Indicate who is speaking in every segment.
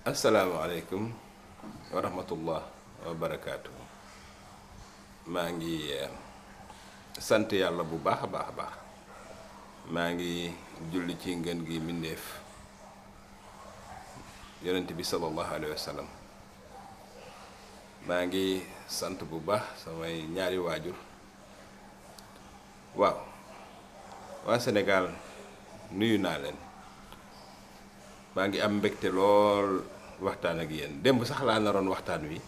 Speaker 1: asalaamaaleykum wa rahmatullah wa barakaatu. maa ngi sant yàlla bu baax a baax a baax. maa ngi julli ci ngën gi mbindéef yonent bi sallallahu alayhi wa sallam. maa ngi sant bu baax samay ñaari waajur. waaw waa Sénégal nuyu naa leen. maa ngi am mbégte lool waxtaan ak yéen démb sax laa naroon waxtaan wi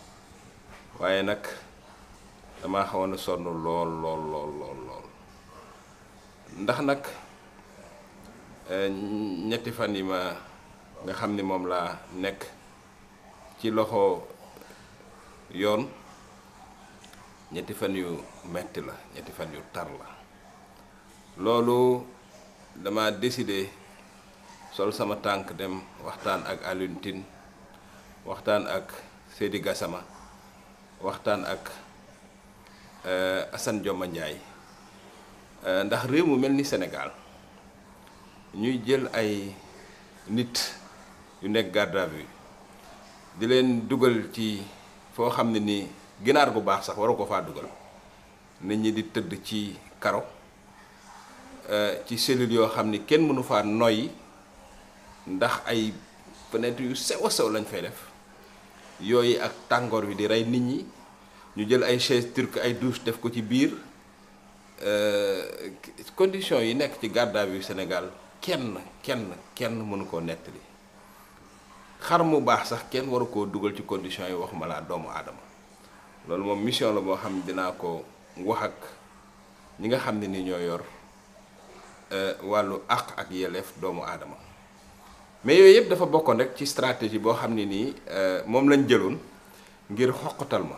Speaker 1: waaye nag damaa xawoon a sonn lool lool lool lool lool ndax nag ñetti fan yi ma nga xam ni moom laa nekk ci loxo yoon ñetti fan yu metti la ñetti fan yu tar la. loolu dama décidé sol sama tànk dem waxtaan ak Alioune Tine waxtaan ak Seydi Gassama waxtaan ak Assane Dioma Ndiaye ndax réew mu mel ni Sénégal ñuy jël ay nit yu nekk garde à vue di leen dugal ci foo xam ne ni ginaar gu baax sax waru ko faa dugal nit ñi di tëdd ci karo ci cellule yoo xam ni kenn mënu faa noyyi ndax ay fenêtre yu sew a sew lañ fay def yooyu ak tàngoor wi di rey nit ñi ñu jël ay chaise turque ay douche def ko ci biir conditions yi nekk ci garde à vue Sénégal kenn mënu koo nettali. xar mu baax sax kenn waru koo dugal ci conditions yi waxuma laa doomu aadama loolu moom mission la boo xam ne dinaa ko wax ak ñi nga xam ne ni ñoo yor wàllu àq ak yelleef doomu aadama. mais yooyu yëpp dafa bokkoon rek ci stratégie boo xam ne nii moom lañ jëloon ngir xoqatal ma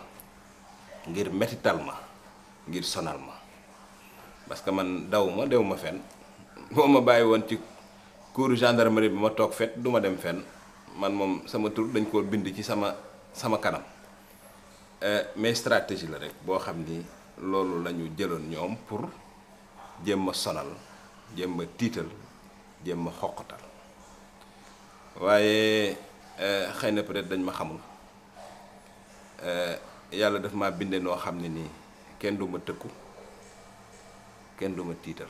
Speaker 1: ngir metital ma ngir sonal ma parce que man dew ma fenn boo ma bàyyi woon ci cour gendarmerie bi ma toog fet du ma dem fenn man moom sama tur dañ koo bind ci sama kanam mais stratégie la rek boo xam ni loolu la ñu jëloon ñoom pour jéem ma sonal jéem ma tiital jéem ma xoqatal. waaye xëy na peut-être dañ ma xamul yàlla daf ma binde noo xam ne nii kenn du ma tëkku kenn du ma tiital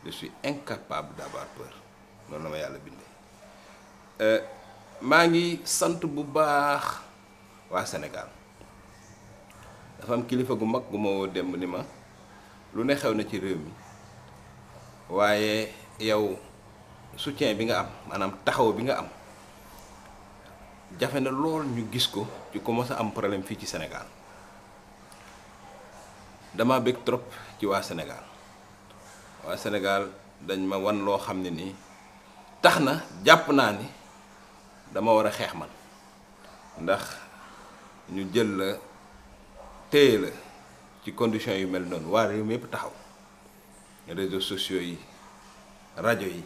Speaker 1: je suis incapable d'avoir peur noonu la ma yàlla binde. maa ngi sant bu baax waa Sénégal dafa am kilifa gu mag gu ma woo démb ni ma lu ne xew na ci réew mi waaye yow soutien bi nga am maanaam taxaw bi nga am jafe na lool ñu gis ko ci commencé am problème fii ci Sénégal dama bëgg trop ci waa Sénégal dañ ma wan loo xam ne nii tax na jàpp naa ni dama war a xeex man ndax ñu jël la téye la ci conditions yu mel noonu waa réew mi yëpp taxaw réseaux sociaux yi rajo yi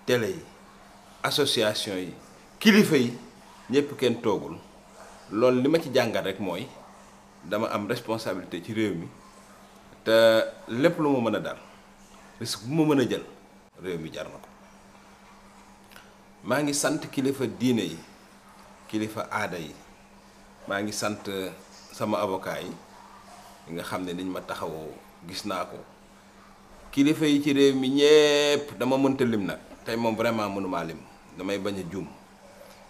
Speaker 1: télé yi association yi kilifa yi ñëpp kenn toogul loolu li ma ci jàngat rek mooy dama am responsabilité ci réew mi te lépp lu ma mën a dal risque bu ma mën a jël réew mi jar na ko. maa ngi sant kilifa diine yi kilifa aada yi maa ngi sant sama avocat yi nga xam ne niñ ma taxawoo gis naa ko kilifa yi ci réew mi ñépp dama mënta lim nag tey moom vraiment mënumaa lim damay bañ a juum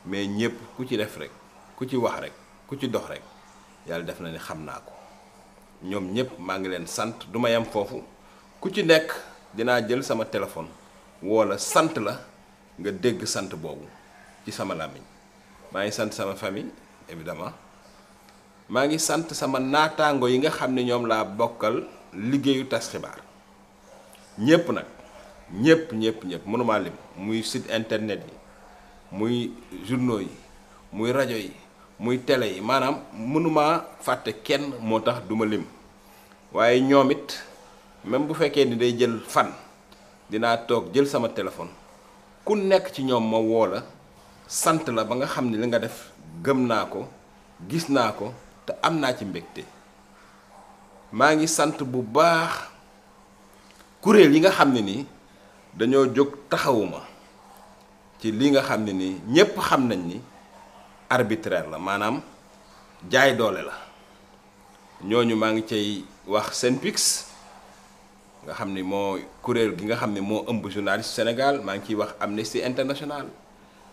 Speaker 1: mais ñépp ku ci def rek ku ci wax rek ku ci dox rek yàlla def na ni xam naa ko ñoom ñépp maa ngi leen sant du ma yem foofu ku ci nekk dinaa jël sama téléphone wala sant la nga dégg sant boobu ci sama làmmiñ. maa ngi sant sama famille évidemment maa ngi sant sama naataango yi nga xam ne ñoom laa bokkal liggéeyu tas xibaar ñépp nag ñépp mënumaa lim muy site internet yi muy journaux yi muy rajo yi muy télé yi maanaam mënumaa fàtte kenn moo tax duma lim waaye ñoom it même bu fekkee ni day jël fan dinaa toog jël sama téléphone ku nekk ci ñoom ma woo la sant la ba nga xam ne li nga def gëm naa ko gis naa ko te am naa ci mbégte. maa ngi sant bu baax kuréel yi nga xam ne nii dañoo jóg taxawuma ci ci li nga xam ne ni ñépp xam nañ ni arbitraire la maanaam jaay doole la ñooñu maa ngi cay wax SYNPICS nga xam ni moo kuréel gi nga xam ne moo ëmb journaliste Sénégal maa ngi ciy wax Amnesty International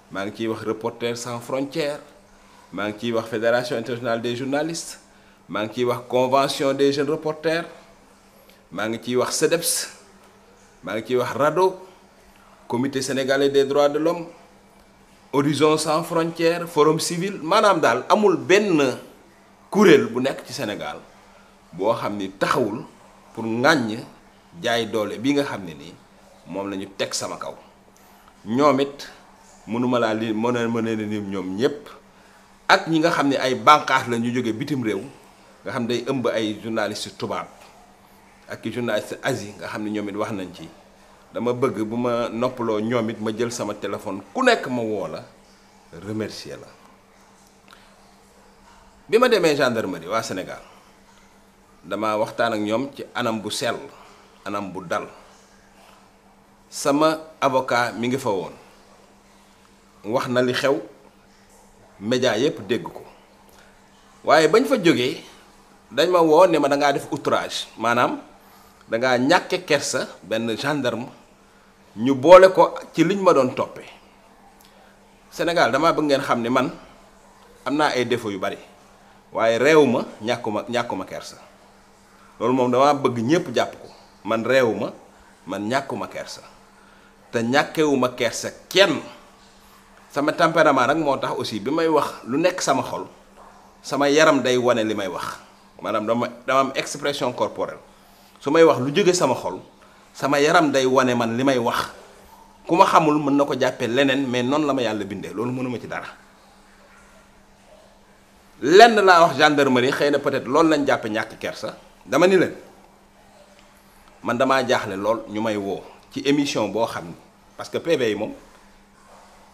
Speaker 1: maa ngi ciy wax Reporters sans frontières maa ngi ciy wax Fédération internationale des journalistes maa ngi ciy wax Convention des jeunes reporters maa ngi ciy wax CEDEPS maa ngi ciy wax RADDHO Comité sénégalais des droits de l'homme Horizon sans frontières Forum civil maanaam daal amul benn kuréel bu nekk ci Sénégal boo xam ni taxawul pour ŋàññ jaay doole bi nga xam ne nii moom la ñu teg sama kaw ñoom it mënuma laa li mën a ni ñoom ñépp ak ñi nga xam ne ay bànqaas la ñu jóge bitim réew nga xam day ëmb ay journalistes tubaab ak i journalistes Asie nga xam ne ñoom it wax nañ ci dama bëgg bu ma noppaloo ñoom it ma jël sama téléphone ku nekk ma woo la remercier la bi ma demee gendarmerie waa Sénégal dama waxtaan ak ñoom ci anam bu sell anam bu dal sama avocat mi ngi fa woon wax na li xew média yépp dégg ko waaye bañ fa jógee dañ ma woo ne ma da ngaa def outrage maanaam da ngaa ñàkke kersa benn gendarme ñu boole ko ci liñ ma doon toppee Sénégal dama bëgg ngeen xam ne man am naa ay défauts yu bari waaye réew ma ñàkkuma kersa loolu moom dama bëgg ñépp jàpp ko man réew ma man ñàkkuma kersa te ñàkkewuma kersa kenn sama tempérament nag moo tax aussi bi may wax lu nekk sama xol sama yaram day wane li may wax maanaam dama am expression corporelle su may wax lu jóge sama xol sama yaram day wane man li may wax ku ma xamul mën na ko jàppee leneen mais noonu la ma yàlla bindee loolu mënuma ci dara lenn laa wax gendarmerie xëy na peut-être loolu lañ jàppe ñàkk kersa dama ni leen man damaa jaaxle lool ñu may woo ci émission boo xam ni parce que PV yi moom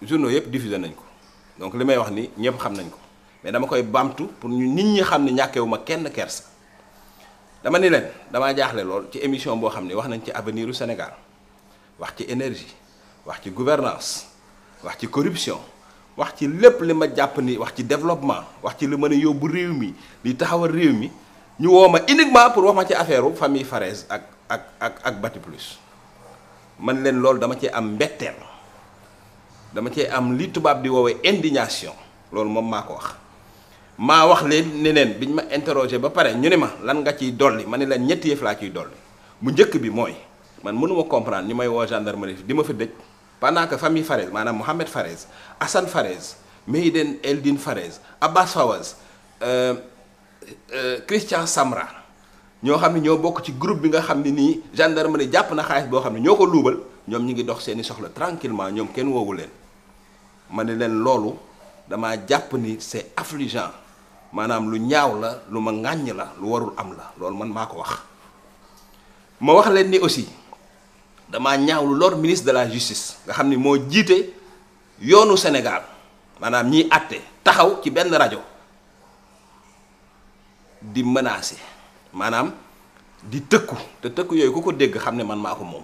Speaker 1: journaux yëpp diffusé nañ ko donc li may wax ni ñëpp xam nañ ko mais dama koy bamtu pour ñu nit ñi xam ne ñàkkewuma kenn kersa dama ni leen damaa jaaxle lool ci émission boo xam ne wax nañ ci avenir u Sénégal wax ci énergie wax ci gouvernance wax ci corruption wax ci lépp li ma jàpp ni wax ci développement wax ci li mën a yóbbu réew mi li taxawal réew mi ñu woo ma uniquement pour wax ma ci affaire u famille Farès ak Bati Plus man leen loolu dama cee am mbetteel dama cee am li tubaab di woowee indignation loolu moom maa ko wax maa wax leen ne leen biñ ma interroger ba pare ñu ne ma lan nga ciy dolli ma ne leen ñetti yëf laa ciy dolli bu njëkk bi mooy man mënuma comprendre ñu may woo gendarmerie di ma fa dëj pendant que famille Farès maanaam Mohamed Farès Assane Farès Mehiden Eldine Farès Abbas Fawaz Christian Samra ñoo xam ne ñoo bokk ci groupe bi nga xam ne nii gendarmerie jàpp na xaalis boo xam ne ñoo ko luubal ñoom ñi ngi dox seeni soxla tranquillement ñoom kenn woowu leen ma ne leen loolu damaa jàpp ni c'est affligeant maanaam lu ñaaw la lu ma ŋàññ la lu warul am la loolu man maa ko wax ma wax leen ni aussi damaa ñaawlu lor ministre de la justice nga xam ni moo jiite yoonu Sénégal maanaam ñiy àtte taxaw ci benn rajo di menacer maanaam di tëkku te tëkku yooyu ku ko dégg xam ne man maa ko moom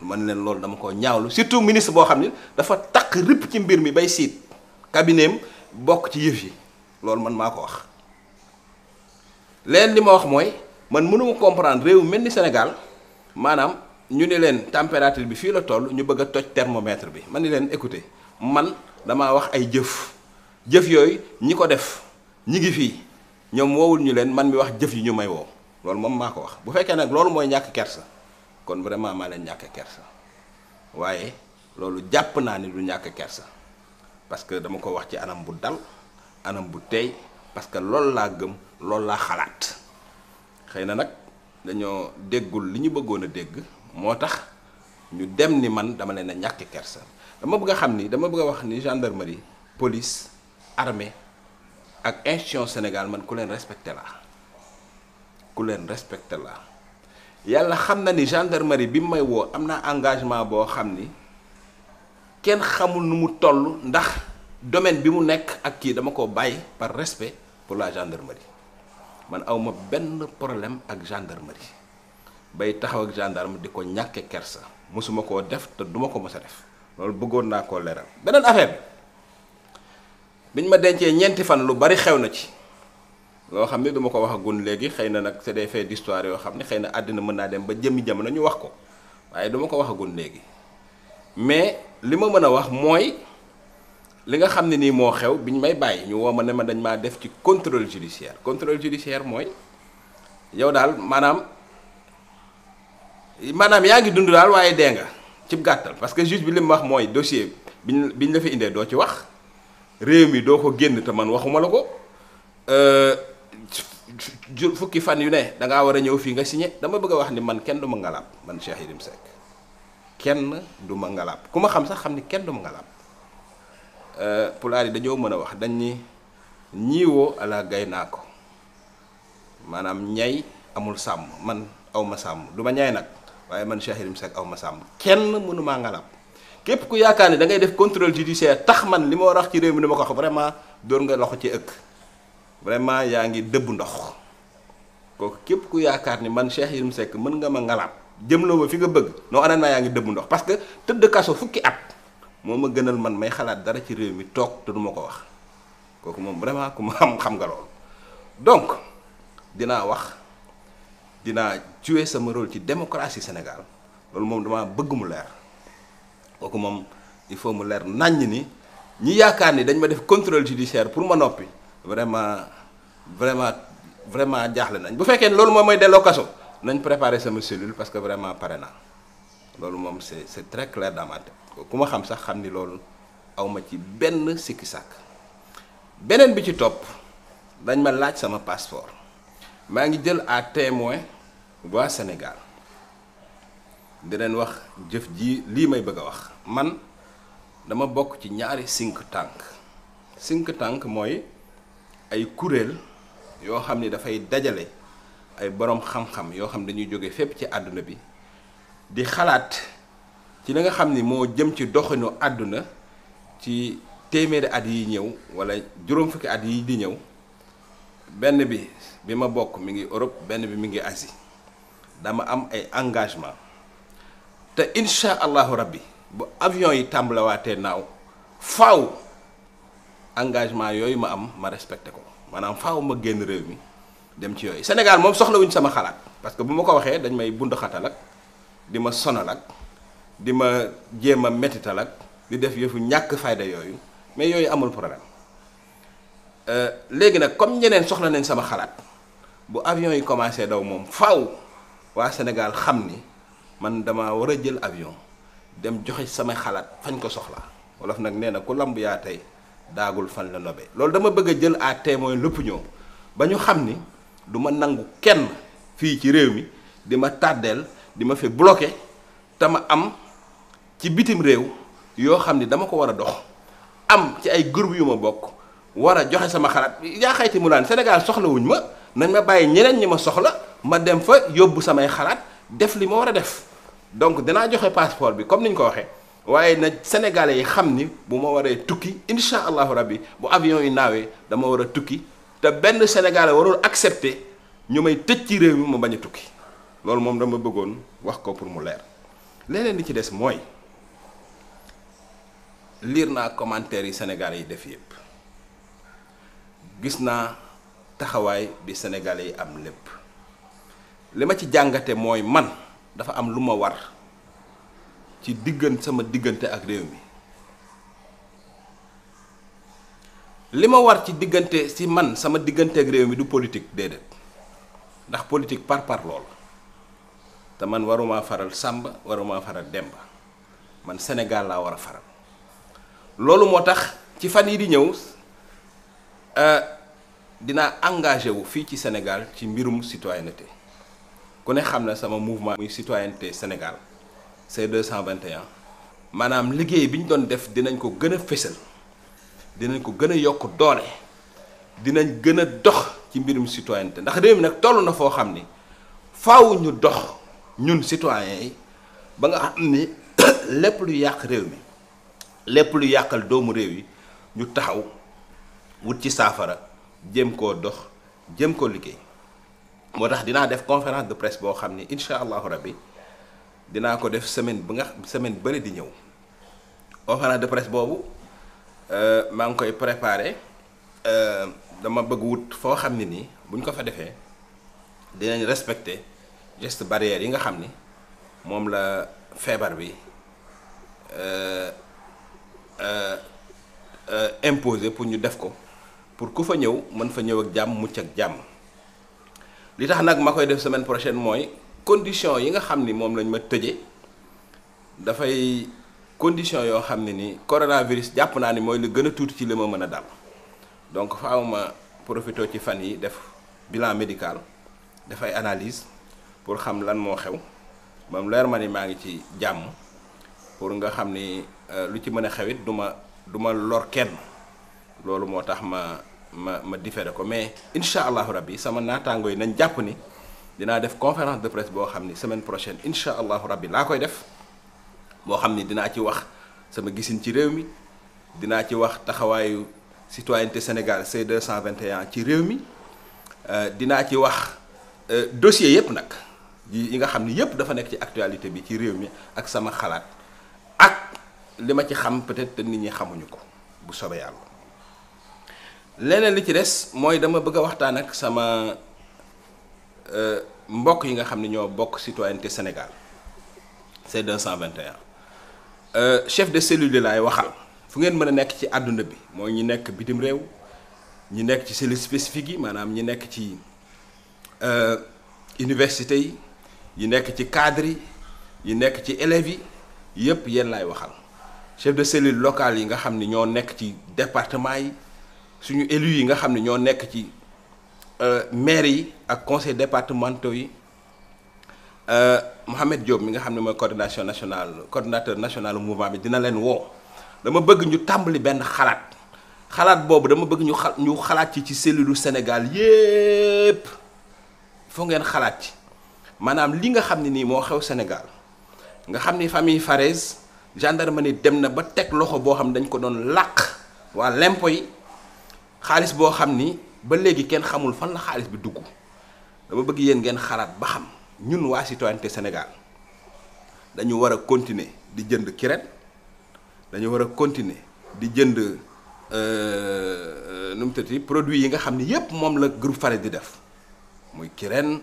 Speaker 1: man leen loolu dama ko ñaawlu surtout ministre boo xam ne dafa takk ripp ci mbir mi bay siit cabinetam bokk ci yëf yi loolu man maa ko wax leen li ma wax mooy man mënuma comprendre réew mel ni Sénégal maanaam ñu ne leen température bi fii la toll ñu bëgg a toj thermomètre bi man ni leen écoutez man damaa wax ay jëf yooyu ñi ko def ñi ngi fii ñoom woowul ñu leen man mi wax jëf yi ñu may woo loolu moom maa ko wax bu fekkee nag loolu mooy ñàkk kersa kon vraiment maa leen ñàkk kersa waaye loolu jàpp naa ni du ñàkk kersa parce que dama ko wax ci anam bu dal anam bu teey parce que loolu laa gëm loolu laa xalaat xëy na nag dañoo déggul li ñu bëggoon a dégg moo tax ñu dem ni man dama leen a ñàkk kersa dama bëgg a xam ni dama bëgg a wax ni gendarmerie police armée ak institution Sénégal man ku leen respecté la yàlla xam na ni gendarmerie bi mu may woo am naa engagement boo xam ni kenn xamul nu mu toll ndax domaine bi mu nekk ak kii dama ko bàyyi par respect pour la gendarmerie man awma benn problème ak gendarmerie bay taxaw ak gendarme di ko ñàkke kersa mosuma koo def te duma ko mës a def loolu bëggoon naa koo leeral. beneen affaire biñ ma dencee ñeenti fan lu bari xew na ci loo xam ne duma ko waxagun léegi xëy na nag c'est des faits d'histoire yoo xam ne xëy na àddina mën naa dem ba jëmmi jamono ñu wax ko waaye duma ko waxagun léegi mais li ma mën a wax mooy li nga xam ne nii moo xew biñ may bàyyi ñu woo ma ne ma dañ maa def ci contrôle judiciaire mooy yow daal maanaam yaa ngi dund daal waaye dee nga cib gàttal parce que juge bi li mu wax mooy dossier biñ la fi indee doo ci wax réew mi doo ko génn te man waxuma la ko fukki fan yu ne da ngaa war a ñëw fii nga signé dama bëgg a wax ni man kenn du ma ngalaab man Cheikh Yérim Seck kenn du ma ngalaab ku ma xam sax xam ni kenn du ma ngalaab pulaar yi dañoo mën a wax dañ ni ñiiwoo ala gay naa ko maanaam ñay amul sàmm man aw ma sàmm du ma ñay nag waaye man Cheikh Yérim Seck aw ma sàmm kenn mënu maa ngalaab képp ku yaakaar ne da ngay def contrôle judiciaire tax man li ma war a wax ci réew mi dama ko wax vraiment dóor nga loxo ci ëkk vraiment yaa ngi dëbb ndox kooku képp ku yaakaar ni man Cheikh Yérim Seck mën nga ma ngalaab jëmloo ma fi nga bëgg non honnêtement yaa ngi dëbb ndox parce que tëdd kaso fukki at moo ma gënal man may xalaat dara ci réew mi toog te du ma ko wax kooku moom vraiment ku ma xam nga loolu donc dinaa wax dinaa jouer sama rôle ci démocratie Sénégal loolu moom dama bëgg mu leer kooku moom il faut mu leer naññ ni ñi yaakaar ni dañ ma def contrôle judiciaire pour ma noppi vraiment jaaxle nañ bu fekkee loolu moom mooy delloo kaso nañ préparer sama cellule parce que vraiment pare naa loolu moom c'est très clair dans ma tête ku ma xam sax xam ni loolu awma ci benn sikki sàkk beneen bi ci topp dañ ma laaj sama passeport maa ngi jël à témoin waa Sénégal di leen wax jëf ji lii may bëgg a wax man dama bokk ci ñaari think tank mooy ay kuréel yoo xam ni dafay dajale ay boroom xam-xam yoo xam dañuy jóge fépp ci àdduna bi di xalaat ci li nga xam ni moo jëm ci doxinu àdduna ci téeméeri at yi ñëw walla juróom fukki at yi di ñëw benn bi ma bokk mi ngi Europe benn bi mi ngi Asie dama am ay engagement te insha allahu rabbi bu avion yi tàmbalawaatee naaw faaw engagement yooyu ma am ma respecté ko maanaam faaw ma génn réew mi dem ci yooyu Sénégal moom soxlawuñ sama xalaat parce que bu ma ko waxee dañ may bund xatal ak di ma sonal ak di ma jéem a mettital ak di def yëfu ñàkk fayda yooyu mais yooyu amul problème léegi nag comme ñeneen soxla nañ sama xalaat bu avion yi commencé daw moom faaw waa Sénégal xam ni man dama war a jël avion dem joxe samay xalaat fañ ko soxla wolof nag nee na ku lamb yaa tey daagul fan la nobe loolu dama bëgg a jël à témoin l'opinion ba ñu xam ni du ma nangu kenn fii ci réew mi di ma tàddeel di ma fi bloqué te ma am ci bitim réew yoo xam ni dama ko war a dox am ci ay groupe yu ma bokk war a joxe sama xalaat yaa xayti mu laan Sénégal soxlawuñ ma nañ ma bàyyi ñeneen ñi ma soxla ma dem fa yóbbu samay xalaat def li ma war a def donc dinaa joxe passeport bi comme ni ñu ko waxee waaye na sénégalais yi xam ni bu ma waree tukki insha allahu rabbi bu avion yi naawee dama war a tukki te benn sénégalais warul accepter ñu may tëj ci réew mi ma bañ a tukki loolu moom dama bëggoon wax ko pour mu leer leneen li ci des mooy lire naa commentaires yi sénégalais yi def yépp gis naa taxawaay bi sénégalais yi am lépp li ma ci jàngate mooy man dafa am lu ma war ci sama diggante ak réew mi li ma war ci diggante si man sama diggante ak réew mi du politique déedéet ndax politique par lool te man waruma faral Samba waruma faral Demba man Sénégal laa war a faral loolu moo tax ci fan yi di ñëw dinaa engagé wu fii ci Sénégal ci mbirum citoyenneté ku ne xam na sama mouvement muy citoyenneté Sénégal C221 maanaam liggéey bi ñu doon def dinañ ko gën a fésal dinañ ko gën a yokk doole dinañ gën a dox ci mbirum citoyenneté ndax réew mi nag toll na foo xam ni faaw ñu dox ñun citoyens yi ba nga xam ni lépp lu yàq réew mi lépp lu yàqal doomu réew yi ñu taxaw wut ci saafara jëm koo dox jëm koo liggéey moo tax dinaa def conférence de presse boo xam ni incha allahu rabbi dinaa ko def semaine bële di ñëw conférence de presse boobu maa ngi koy préparé dama bëgg wut foo xam ne nii buñ ko fa defee dinañ respecter geste barrière yi nga xam ni moom la feebar bi imposé pour ñu def ko pour ku fa ñëw mën fa ñëw ak jàmm mucc ak jàmm. li tax nag ma koy def semaine prochaine mooy condition yi nga xam ni moom lañ ma tëjee dafay condition yoo xam ne ni coronavirus jàpp naa ni mooy lu gën a tuuti ci li ma mën a dal donc faaw ma profité ci fan yi def bilan médical def ay analyse pour xam lan moo xew ba mu leer ma ni maa ngi ci jàmm pour nga xam ni lu ci mën a xewit du ma lor kenn loolu moo tax ma différé ko mais incha allahu rabbi sama naataangoo yi nañ jàpp ni dinaa def conférence de presse boo xam ni semaine prochaine incha allahu rabbi laa koy def boo xam ni dinaa ci wax sama gisin ci réew mi dinaa ci wax taxawaayu citoyenneté Sénégal C221 ci réew mi dinaa ci wax dossier yépp nag yi nga xam ni yépp dafa nekk ci actualité bi ci réew mi ak sama xalaat ak li ma ci xam peut-être nit ñi xamuñu ko bu soobee yàlla. leneen li ci des mooy dama bëgg a waxtaan ak sama mbokk yi nga xam ne ñoo bokk citoyenneté Sénégal C221 chef de cellule laay waxal fu ngeen mën a nekk ci àdduna bi mooy ñi nekk bitim réew ñi nekk ci cellule spécifique yi maanaam ñi nekk ci université yi nekk ci cadre yi nekk ci élèves yi yépp yéen laay waxal chef de cellule locale yi nga xam ne ñoo nekk ci département yi suñu élus yi nga xam ne ñoo nekk ci maire yi ak conseil départementaux yi Mohamed Diop mi nga xam ne mooy coordinateur national mouvement bi dina leen woo dama bëgg ñu tàmbali benn xalaat boobu dama bëgg ñu xalaat ci cellule Sénégal yépp foo ngeen xalaat ci maanaam li nga xam ne nii moo xew Sénégal nga xam ni famille Farès gendarmerie dem na ba teg loxo boo xam ne dañ ko doon làq waa lempo yi xaalis boo xam ni ba léegi kenn xamul fan la xaalis bi dugg dama bëgg yéen ngeen xalaat ba xam ñun waa citoyenneté Sénégal dañu war a continuer di jënd kirène dañu war a continuer di jënd nu mu tëddee produits yi nga xam ni yépp moom la groupe Farès di def muy kirène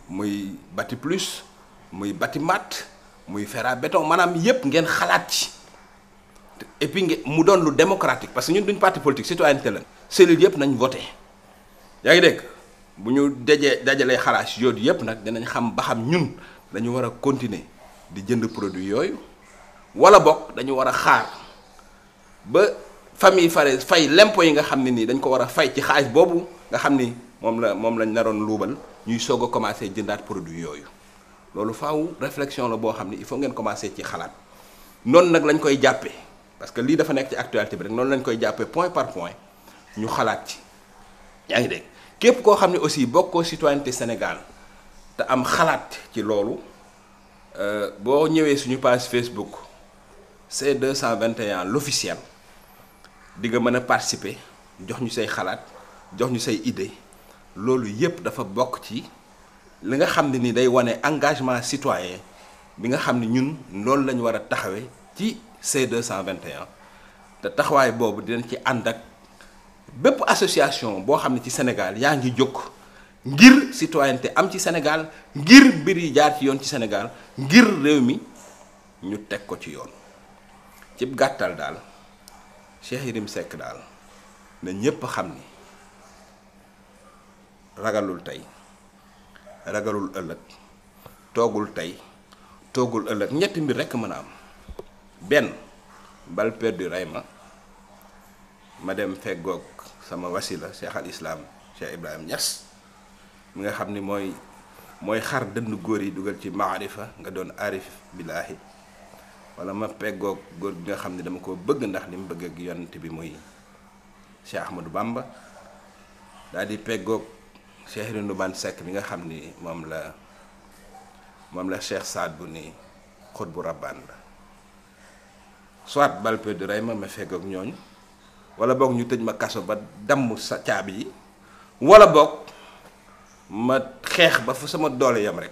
Speaker 1: muy Bati Plus muy Batimat muy fer à béton maanaam yépp ngeen xalaat ci et puis mu doon lu démocratique parce que ñun duñ parti politique citoyenneté la cellule yépp nañ voté yaa ngi dégg bu ñu dajalee xalaat yooyu yépp nag dinañ xam ba xam ñun dañu war a continuer di jënd produit yooyu wala bokk dañu war a xaar ba famille Farès fay lempo yi nga xam ne nii dañ ko war a fay ci xaalis boobu nga xam ni moom lañ naroon luubal ñuy soog a commencé jëndaat produit yooyu loolu faaw réflexion la boo xam ni il faut ngeen commencé ci xalaat noonu nag lañ koy jàppee parce que lii dafa nekk ci actualité bi rek noonu lañ koy jàppee point par point ñu xalaat ci yaa ngi dégg képp koo xam ne aussi bokkoo citoyenneté Sénégal te am xalaat ci loolu boo ñëwee suñu page Facebook C221 l'officiel di nga mën a participer jox ñu say xalaat jox ñu say idée loolu yépp dafa bokk ci li nga xam ne ni day wane engagement citoyen bi nga xam ne ñun loolu lañu war a taxawee ci C221 te taxawaay boobu dinañ ci ànd ak bépp association boo xam ne ci Sénégal yaa ngi jóg ngir citoyenneté am ci Sénégal ngir mbir yi jaar ci yoon ci Sénégal ngir réew mi ñu teg ko ci yoon ci gàttal daal Cheikh Yérim Seck daal na ñépp xam ni ragalul tey ragalul ëllëg toogul tey toogul ëllëg ñetti mbir rekk mën a am benn bal perdu rey ma dem feggoog sama wasila Cheikh al Islam Cheikh Ibrahim Niass mi nga xam ni mooy xar dënn góor yi dugal ci maarifa nga doon arif billaahi wala ma peggoog góor gi nga xam ni dama ko bëgg ndax li mu bëgg ak yonent bi muy Cheikh Ahmadou Bamba daal di peggoog Cheikh Rindoubane Seck mi nga xam ni moom la Cheikh Saad bu ni xut bu rabbaan la soit bal perdu rey ma feggoog ñooñu wala boog ñu tëj ma kaso ba damm sa caabi yi wala boog ma xeex ba fu sama doole yam rek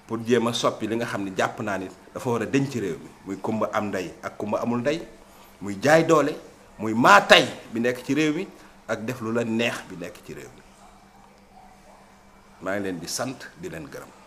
Speaker 1: pour jéem a soppi li nga xam ne jàpp naa ni dafa war a denc ci réew mi muy kumba am ndey ak kumba amul ndey, muy jaay doole, muy maa tay bi nekk ci réew mi ak def lu la neex bi nekk ci réew mi. maa ngi leen di sant di leen gërëm.